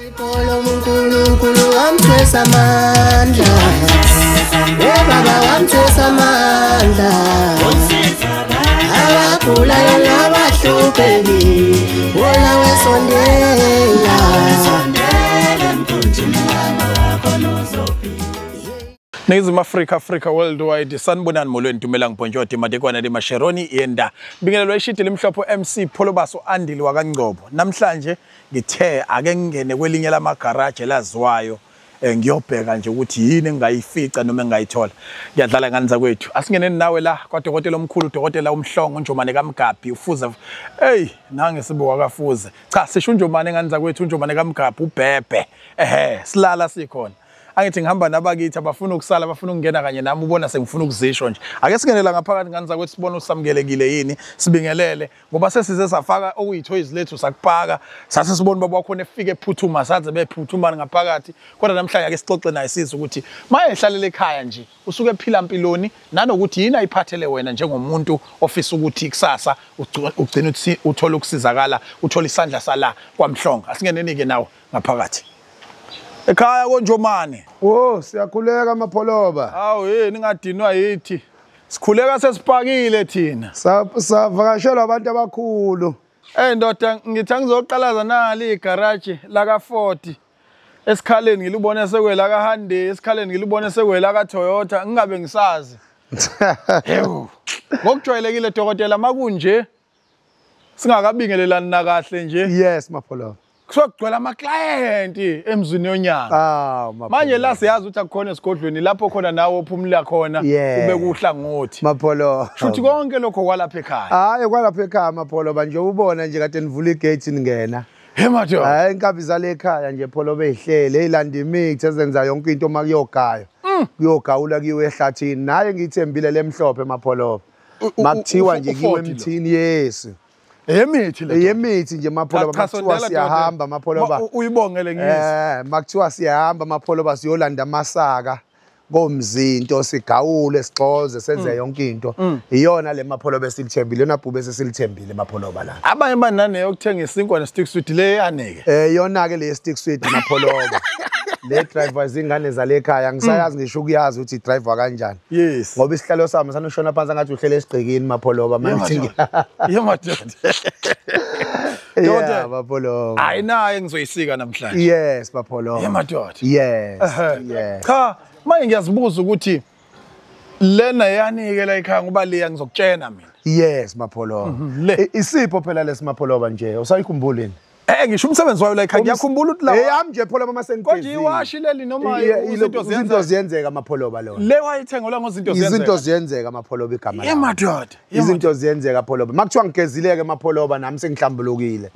uNkulunkulu wamthwesa amandla, baba wamthwesa amandla, abagulayo nabahluphekile, wona wesondela. Ningizimu Afrika, Africa worldwide, sanibonani, molweni, dumelang, bonjour, madekwana le masheroni yenda. Bingelelwa ishidi limhlophe MC Pholobaso Andile wakaNgcobo. Namhlanje ngithe ake ngingene kwelinye lamagaraje laziwayo, ngiyobheka nje ukuthi yini engayifica noma engayithola. Ngiyadlala ngani zakwethu. Asingeneni nawe la kwadokotela omkhulu, udokotela uMhlongo Njomane kaMgabhi ufuze. Hey, nange sibuka kafuze. Cha, sisho uNjomane ngani zakwethu, uNjomane kaMgabhi ubhebhe. Ehhe, silala sikhona. Angithi ngihamba nabakithi abafuna ukusala, abafuna ukungena kanye nami, ubona sengifuna ukuzisho nje. Ake singenela ngaphakathi ngani zakwethu sibone usamukelekile yini, sibingelele ngoba sesize safaka okuyithoyizi lethu sakupaka, sase sibona baba wakhona efike ephuthuma, saze bephuthuma ngaphakathi. Kodwa namhlanje ake sixoxe naye sizwe ukuthi maye ehlalele ekhaya nje usuke ephila mpiloni, nanokuthi yini ayiphathele wena njengomuntu ofisa ukuthi kusasa ugcine uthole ukusizakala, uthole isandla sala kwaMhlongo. Asingeneni-ke nawe ngaphakathi. Ekhaya koNjomane. Oh, siyakhuleka Mapholoba. Awu hey, ningadinwa yithi. Sikhuleka sesipakile thina. Savakashelwa abantu abakhulu. Eh ndoda, ngithi angizoqalaza nali igarage la ka 40. Esikhaleni ngilubone sekwela ka Hyundai, esikhaleni ngilubone sekwela ka Toyota, ngingabe ngisazi. Hewu. Ngokujwayelekile dokotela makunje singakabingelelani na kahle nje. Yes Mapholoba. Kusuke kugcwele ama-client emzini yonyaka. Manje la siyazi ukuthi akukhona esigodlweni lapho khona nawe uphumula khona ube kuhlangothi. Mapholoba. Shuthi konke lokho kwalapha ekhaya. Hayi kwalapha ekhaya Mapholoba, nje ubona nje kade nivula igate ningena. He madoda. Hayi inkabi zale ekhaya nje Pholoba ezihlele ezilanda imithi ezenza yonke into uma kuyogaya. Kuyogawula kuyiwe ehlathini. Naye ngithembile lemhlophe Mapholoba. Makuthiwa nje kuyiwe emthini, yes. Eyemithi le. Eyemithi nje Mapholoba, makuthiwa siyahamba Mapholoba. Uyibongele ngizwe. Makuthiwa siyahamba Mapholoba siyolanda amasaka komzinto, sigawule, sixoze, senze yonke into. Iyona le Mapholoba esilithembile, yona bhube esilithembile Mapholoba la. Abanye banane yokuthenga isinkwa ne stick sweet le yanike. Yona ke le stick sweet Mapholoba. Le driver izingane zale ekhaya ngisayazi ngisho ukuyazi ukuthi driver kanjani. Yes. Ngoba isihlalo sami sanoshona phansi ngathi uhlele esigqikini Mapholoba manje. Yemadoda. Yeah Mapholoba. Hayi naye ngizoyisika namhlanje. Yes Mapholoba. Yemadoda. Yes. Yes. Cha, manje ngiyazibuza ukuthi lena yanike la ekhaya ngoba leya ngizokutshena mina. Yes Mapholoba. Isipho phela lesiMapholoba nje usayikhumbula yini? Ngisho umsebenzi wayo la ekhaya ngiyakhumbula ukuthi la eyami nje Pholoba masengigezile. Konje iwashi leli noma izinto ziyenzeka Mapholoba lona. Le wayithengelwa ngozinto ziyenzeka. Izinto ziyenzeka Mapholoba igama la. Yemadoda. Izinto ziyenzeka Pholoba. Makuthiwa ngigezileke Mapholoba nami sengihlambulukile.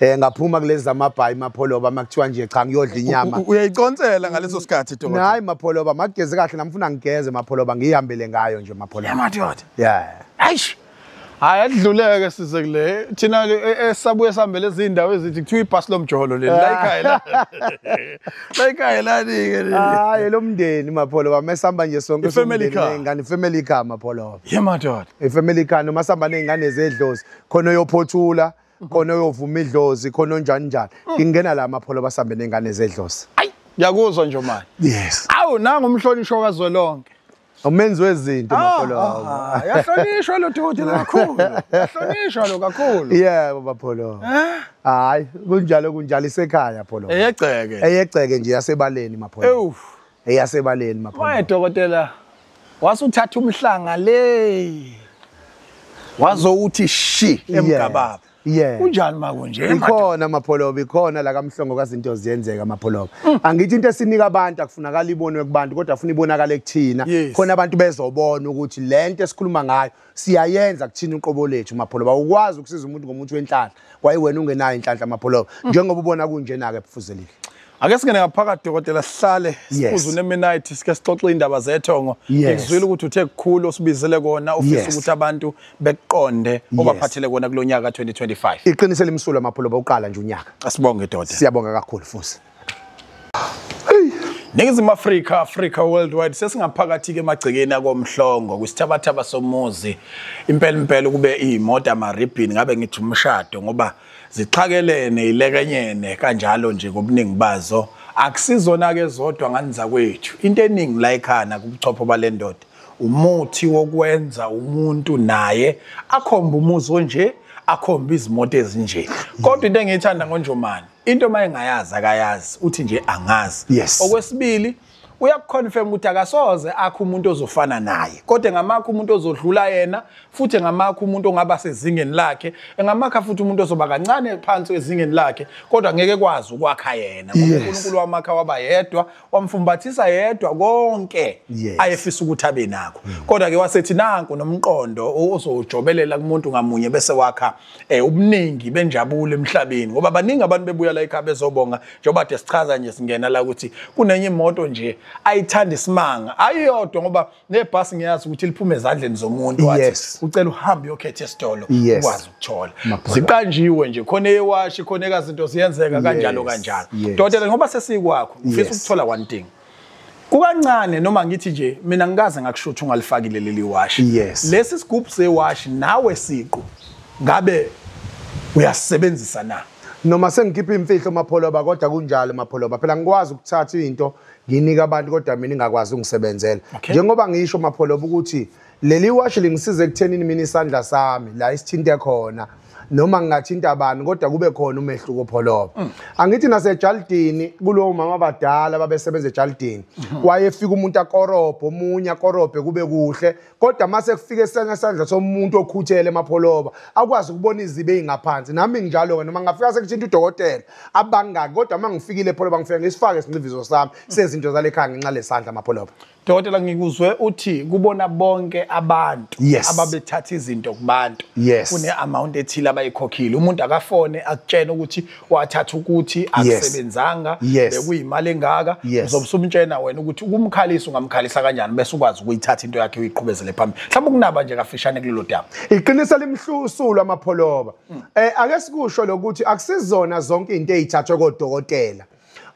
Ngaphuma kulezi zamabhayi Mapholoba makuthiwa nje cha ngiyodla inyama. Uyayiconsela ngaleso sikhathi dokotela. Hayi Mapholoba makugeze kahle nami ufuna ngigeze Mapholoba ngihambele ngayo nje Mapholoba. Yemadoda. Yeah. Eish. Hayi adluleke size kule thina esabuye sihambele izindawo ezithi kuthiwa ibhasi lomjolo leli la ekhaya la. La ekhaya lani-ke leli. Hayi lo mndeni Mapholoba mesihamba nje sonke family car. Ney'ngane family car Mapholoba. Yemadoda. I-family car noma sihamba ney'ngane zedlozi khona oyophothula, khona oyovuma idlozi, khona onjani njani. Ngingena la Mapholoba sihambe ney'ngane zedlozi. Hayi ngiyakuzwa nje manje. Yes. Awu nangu umhlonishwa kazwelonke. Umenzi wezinto Mapholoba. Yahlonishwa lo dokotela kakhulu. Yahlonishwa lo kakhulu. Yebo Mapholoba. Hayi kunjalo kunjalo isekhaya Pholoba. Eyegceke. Eyegceke nje yasebaleni Mapholoba. Ewu. Eyasebaleni Mapholoba. Maye dokotela wasuthatha umhlanga le. Wazowuthi shi emgababa. Yeah. Kunjani makunje? Ikhona Mapholoba, ikhona la kaMhlongo kazinto ziyenzeka Mapholoba. Angithi into esinika abantu akufunakala ibonwe kubantu kodwa afuna ibonakale kuthina. Khona abantu bezobona ukuthi lento esikhuluma ngayo siyayenza kuthina uqobo lethu Mapholoba. Ukwazi ukusiza umuntu ngomuntu wenhlanhla, kwaye wena ungenayo inhlanhla Mapholoba. Njengoba ubona kunjena ke Fuzelile. Ake singene ngaphakathi dokotela sihlale siphuze uneminite sike sixoxe indaba zethongo. Ngizwile ukuthi uthe kukhulu osibizele kona ufisa ukuthi abantu beqonde obaphathele kona kulonyaka 2025. Iqiniso elimsulwa Mapholoba uqala nje unyaka. Asibonge dokotela. Siyabonga kakhulu futhi. Ningizimu Afrika, Africa worldwide, sesingaphakathi ke emagcekeni akoMhlongo kwisithabathaba somuzi. Impela impela kube imoto amaribhini ngabe ngithi umshado ngoba zixhakelene ilekenyene kanjalo nje ngobuningi bazo. Akusizona ke zodwa ngani zakwethu. Into eningi la ekhana kubuchopho balendoda. Umuthi wokwenza umuntu naye akhomba umuzi onje, akhomba izimoto ezinje. Kodwa into engiyithanda ngoNjomane, into mayengayazi akayazi, uthi nje angazi. Yes. Okwesibili, uyakuconfirm ukuthi akasoze akho umuntu ozofana naye, kodwa engamakho umuntu ozodlula yena, futhi engamakho umuntu ongaba sezingeni lakhe, engamakha futhi umuntu ozoba kancane phansi ezingeni lakhe, kodwa ngeke kwazi ukwakha yena. Ngoba uNkulunkulu wamakha waba yedwa, wamfumbathisa yedwa konke ayefisa ukuthi abe nakho. Kodwa ke wasethi nanku nomqondo ozowujobelela kumuntu ngamunye bese wakha ubuningi benjabulo emhlabeni, ngoba baningi abantu bebuya la ekhaya bezobonga. Njengoba de sichaza nje singena la ukuthi kunenye imoto nje ayithanda isimanga ayiyodwa, ngoba nebhasi ngiyazi ukuthi liphume ezandleni zomuntu wathi ucela uhambe uyokhetha esitolo ukwazi ukuthola. Ziqanjiwe nje khona ewashi khona ekazinto ziyenzeka kanjalo kanjalo. Dokotela, ngoba sesikwakho ngifisa ukuthola one thing. Kukancane noma ngithi nje mina ngikaze ngakushutha ungalifakile leli washi. Lesi sigubhu sewashi nawe siqu ngabe uyasebenzisa na? Noma sengikhipha imfihlo Mapholoba, kodwa kunjalo Mapholoba. Phela ngikwazi ukuthatha into nginika abantu kodwa mina ngingakwazi ukungisebenzela. Njengoba ngisho Mapholoba ukuthi leli washi lingisize ekuthenini mina isandla sami la isithinte khona, noma ngingathinta abantu kodwa kube khona umehluko Pholoba. Angithi nasejaldini kulowo mama abadala babesebenza ejaldini, wayefika umuntu akorobhe omunye akorobhe kube kuhle, kodwa mase kufika esandla somuntu okhuthele Mapholoba akwazi ukubona izibe ezingaphansi. Nami nginjalo ke, noma ngafika sekuthinta udokotela abangaki, kodwa mangifikile Pholoba ngifika ngisifake isincivizo sami sezinto zalekhaya ngenxa lesandla Mapholoba. Dokotela, ngikuzwe uthi kubona bonke abantu ababethatha izinto kubantu kune amount ethile abayikhokhile. Umuntu akafone akutshena ukuthi wathatha ukuthi akusebenzanga, bekuyimali engaka, uzobusumtshena wena ukuthi ukumkhalisa ungamkhalisa kanjani bese ukwazi ukuyithatha into yakhe uyiqhubezele phambili. Mhlawumbe ukunaba nje kafishane kulelo daba. Iqiniso limhlusulo Mapholoba. Ake sikusho lokuthi akusizona zonke izinto ezithathwe kodokotela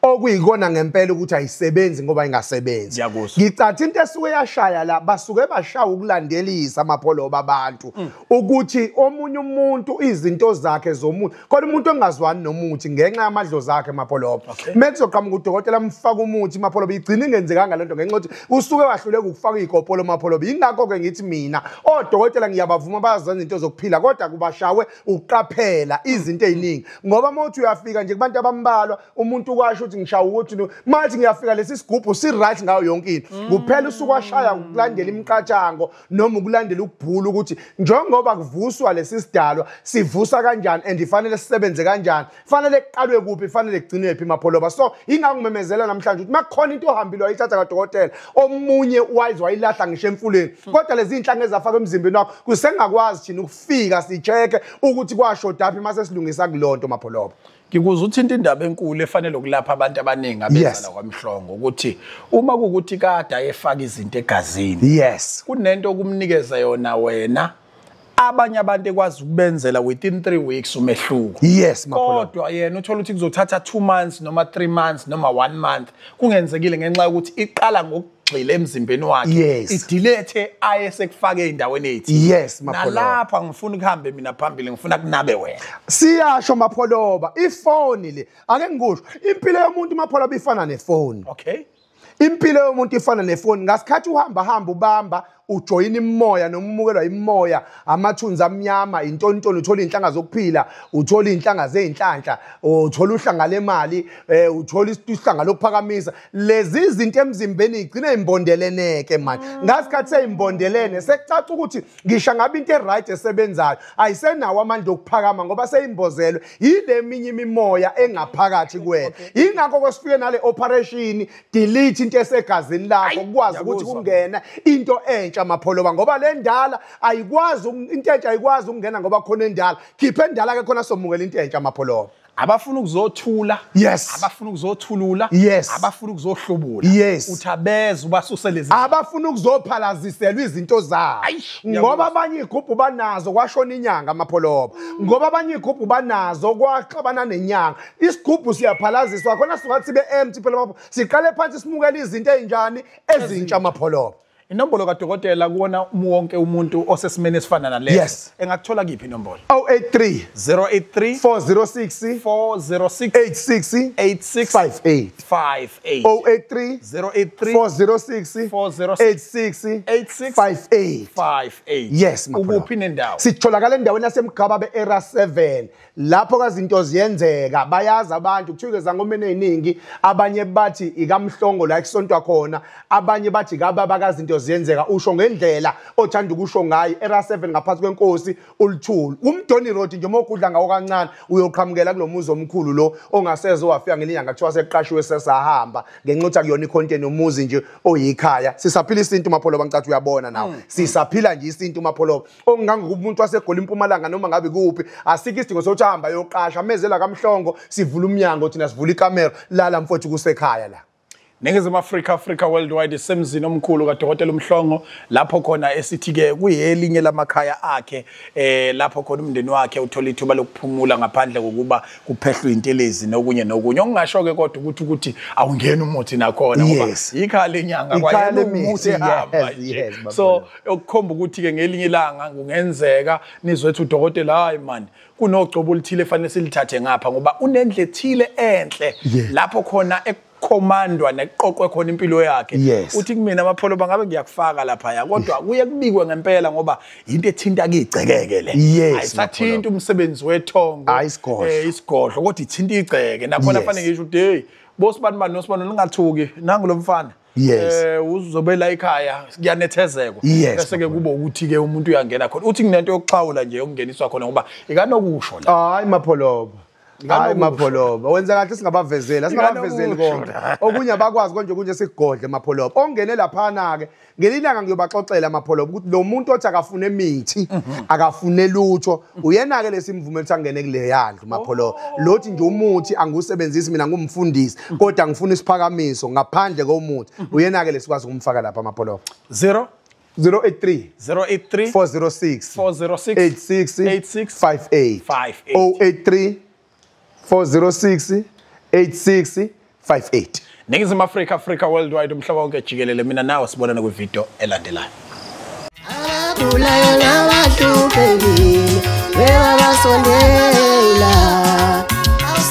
okuyikona ngempela ukuthi ayisebenzi ngoba ingasebenzi. Ngicatha into esuke yashaya la, basuke bashaya ukulandelisa Mapholoba abantu ukuthi omunye umuntu izinto zakhe zomuntu, kodwa umuntu ongazwani nomuthi ngenxa yamadlozi akhe Mapholoba. Mekuzoqhamuka udokotela amfaka umuthi Mapholoba, igcina ingenzekanga lento ngenxa yokuthi usuke wahluleka ukufaka igopolo Mapholoba. Ingakho ke ngithi mina odokotela ngiyabavuma bayazenza into zokuphila, kodwa kubashawe uqaphela izinto eziningi, ngoba mawuthi uyafika nje kubantu abambalwa umuntu kwasho ukuthi ngishaya ukuthi manje ngiyafika lesi sigubhu si right ngayo yonke into, kuphela usuku washaya ukulandela imiqatshango noma ukulandela ukubhula ukuthi njengoba kuvuswa lesi sidalwa sivusa kanjani and ifanele sisebenze kanjani, fanele kuqalwe kuphi, fanele kugcinwe phi Mapholoba. So ingangimemezela namhlanje ukuthi makukhona into ohambile wayithatha kadokotela omunye wayize wayilahla ngisho emfuleni, kodwa lezi inhlanga ezafaka emzimbeni wakho kusengakwazi thina ukufika sicheke ukuthi kwashoda phi mase silungisa kulonto Mapholoba. Ngikuza uthinta indaba enkulu efanele ukulapha abantu abaningi abezala kwaMhlongo ukuthi uma kukuthi kade ayefaka izinto egazini, kunento okumnikeza yona wena abanye abantu ekwazi ukubenzela within 3 weeks umehluko. Kodwa yena uthola ukuthi kuzothatha 2 months noma 3 months noma 1 month kungenzekile ngenxa yokuthi iqala ngokugxila emzimbeni wakhe, idilethe aye sekufake endaweni ethi. Nalapha ngifuna ukuhambe mina phambili, ngifuna kunabe wena. Siyasho Mapholoba, ifoni le ake ngikusho, impilo yomuntu Mapholoba ifana nefoni. Impilo yomuntu ifana nefoni. Ngasikhathi uhamba hamba ubamba ujoyina imoya noma umukelwa imoya, amathunzi amnyama, intontoni, uthola inhlanga zokuphila, uthola inhlanga zezinhlanhla, uthola uhlanga lemali, uthola ihlanga lokuphakamisa. Lezi izinto emzimbeni igcina imbondeleneke manje. Ngasikhathi seyimbondelene sekucaca ukuthi ngisho ngabe into eright esebenzayo ayisenawo amandla okuphakama ngoba seyimbozelwe yile eminye imimoya engaphakathi kuwena. Ingakho kwesifike nale operation delete into esegazini lakho ukwazi ukuthi kungena into entsha Mapholoba, ngoba le ndala ayikwazi, into entsha ayikwazi ukungena ngoba khona endala. Khipha endala ke khona somukela into entsha Mapholoba. Abafuna ukuzothula. Yes. Abafuna ukuzothulula. Yes. Abafuna ukuzohlubula. Yes. Uthi abeze ubasuse lezi. Abafuna ukuzophalazisela izinto zabo. Ngoba abanye igubhu banazo kwashona inyanga amapholoba. Ngoba abanye igubhu banazo kwaxabana nenyanga. Isigubhu siyaphalaziswa khona singathi sibe empty phela siqale phansi simukele izinto ezinjani ezintsha amapholoba. Inombolo kadokotela kuwona wonke umuntu osesimeni esifana naleso. Yes. Engakuthola kiphi inombolo? 083 083 406 406 86 86 58 58 083 083 406 406 86 86 58 58. Yes, Mapholoba. Ukuphi nendawo? Sitholakala endaweni yaseMgaba be-Era 7 lapho kazinto ziyenzeka bayazi abantu kuthiwa izangomeni eziningi abanye bathi ikamhlongo la kusontwa khona abanye bathi kababa kazinto ziyenzeka usho ngendlela othanda ukusho ngayo Era 7 ngaphansi kwenkosi uLuthuli umdoni road nje mokudla ngawo kancane uyoqhamukela kulomuzi omkhulu lo ongaseze wafika ngelinyanga kuthiwa seqashiwe sesahamba ngenxa yokuthi akuyona icontent yomuzi nje oyikhaya. Sisaphila isintu Mapholoba ngicathi uyabona nawe sisaphila nje isintu Mapholoba ongangokuba umuntu waseGoli impumalanga noma ngabe kuphi asikho isidingo sokuthi ahamba yoqasha amezela kaMhlongo sivula umnyango thina sivula ikamera lala mfowethu kusekhaya la. Ningizimu Afrika, Africa Worldwide semzini omkhulu kaDokotela uMhlongo lapho khona esithi ke kuyelinye lamakhaya akhe lapho khona umndeni wakhe uthola ithuba lokuphumula ngaphandle kokuba kuphehlwe intelezi nokunye nokunye. Okungasho ke kodwa ukuthi awungena umuthi nakhona ngoba ikhaya lenyanga kwayena umuthi ehamba. So okukhomba ukuthi ke ngelinye ilanga kungenzeka nizwethu udokotela hayi man kunogcobo oluthile fanele silithathe ngapha ngoba unendle ethile enhle lapho khona komandwa neqoqwe khona impilo yakhe. Uthi kumina amapholoba ngabe ngiyakufaka lapha ya kodwa kuye kubikwe ngempela ngoba into ethinta kigcekeke le. Ayisathinta umsebenzi wethongo isigodlo kodwa ithinta igceke nakhona fanele ngisho ukuthi hey bosibani bani nosibani ningathuki nangu lo mfana uzobela ekhaya kuyanethezekwa bese ke kube ukuthi ke umuntu uyangena khona. Uthi kunento yokuxhawula nje yokungeniswa khona ngoba ikanokusho la. Hayi Mapholoba. Hayi Mapholoba wenza kahle singabavezeli asingabavezeli konke okunye abakwazi konje kunje sikugodle Mapholoba ongene laphana ke ngelilanga ngiyobaxoxela Mapholoba ukuthi lo muntu othi akafune imithi akafune lutho uyena ke lesimvume ukuthi angene kule yandlu Mapholoba lothi nje umuthi angusebenzisi mina ngumfundisi kodwa ngifuna isiphakamiso ngaphandle komuthi uyena ke lesikwazi ukumfaka lapha Mapholoba. 0 083 083 406 406 86 86 58 58 083 406 86 58. Ningizimu Afrika, Africa Worldwide umhlaba wonke jikelele mina nawe sibonana kwivideo elandelayo. Abagulayo nabahluphekile bebabasondela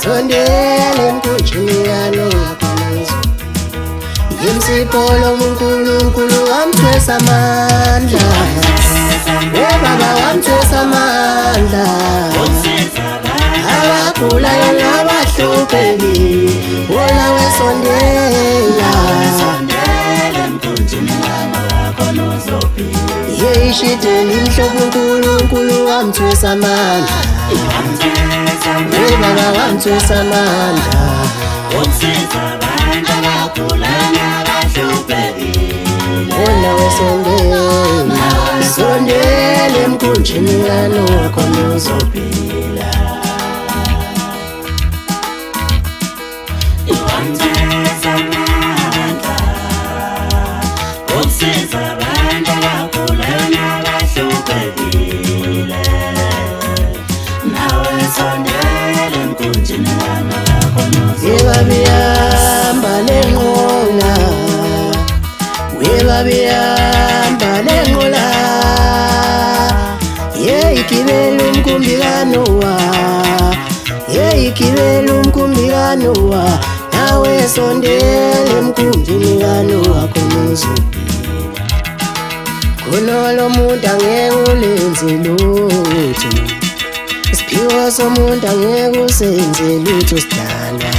sondela emkhunjini kaNowa. Ngimsipolo uNkulunkulu wamthwesa amandla webaba wamthwesa amandla abagulayo nabahluphekile wona wesondela yeyishideni imhlophe uNkulunkulu wamthwesa amandla webaba wamthwesa amandla wona wesondela sondela emkhunjini kaNowa khona uzophila. Webabihamba lenqola webabihamba lenqola yeyigibela umkhumbi kaNowa yeyigibela umkhumbi kaNowa nawe sondela emkhunjini kaNowa khona uzophila. Kunolo muntu angeke ulenze lutho isiphiwo somuntu angeke usenze lutho sidalwa.